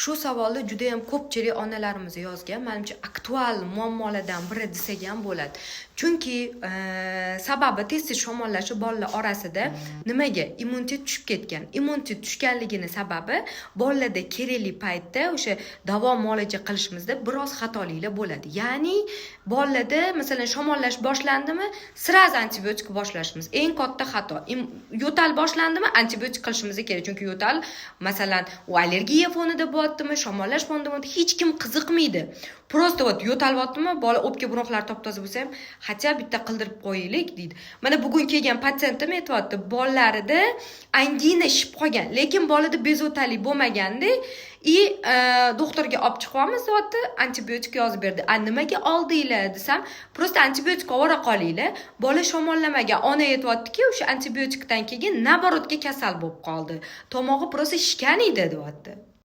Shu savolni juda yam ko'pchilik onalarimiz yozgan. Manimcha, aktual muammolardan biri desak ham bo'ladi. Chunki sababi tez tez shamollashi bolalar orasida. Nimaga? Immunitet tushib ketgan. Immunitet tushganligini sababi, bolalarda kerakli paytda o'sha davo muolaja qilishimizda biroz xatoliklar bo'ladi. Ya'ni bolalarda, masalan, shamollash boshlandimi, сразу antibiotik boshlashimiz eng katta xato. Yo'tal boshlandimi, antibiotik qilishimiz kerak, chunki yo'tal, masalan, u allergiya fonida bo'lyaptimi, shamollash fonida bo'lyapti, hech kim qiziqmaydi. Просто вот yo'talyaptimi bola, o'pka bronxlari top toza bo'lsa ham, хотя bitta qildirib qo'yaylik, deydi. Mana bugun kelgan patsientim aytyapti, bolalarida angina shishib qolgan, lekin bolada bezovtalik bo'lmaganda. И doktorga olib chiqyapmiz, deyapti, antibiotik yozib berdi. A nimaga oldinglar, desam, просто antibiotik olib qolinglar, bola shamollamagan. Ona aytyaptiki, o'sha antibiotikdan keyin наоборот kasal bo'lib qoldi, tomog'i просто shishgan edi, deyapti.